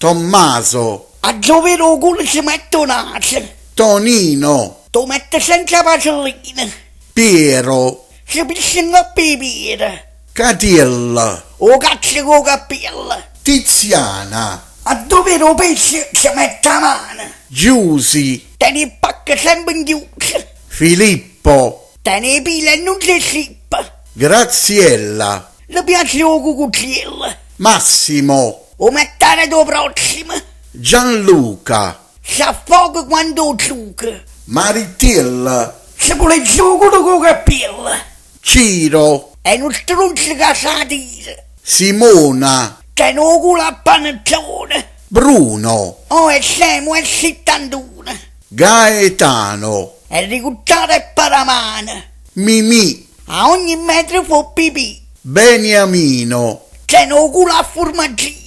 Tommaso. Addò vede 'o culo se mette 'o naso. Tonino. T' 'o mette senza vasellina. Piero. Se pissa 'ncopp' 'e piere. Catiello. 'O cazzo cu 'o cappiello. Tiziana. Addò vede 'o pesce ce mette 'a mano. Giusy. Tene 'e pacche sempe 'nchiuse. Filippo. Tene 'e pile e nun se scippa. Graziella. Le piace 'o cucuzziello. Massimo. 'o mette aret' 'o prossimo. Gianluca. S'affoca quando 'o zuca. Maritiello. Se pulezza 'o culo cu 'o cappiello. Ciro. È nu strunzo ca s' 'a tira. Simona. Tene 'o culo a panettone. Bruno. O è scemo o è sittantuno. Gaetano. È ricuttato e paramano. Mimì. A ogni metro fa 'o pipì. Beniamino. Tene 'o culo a furmaggina.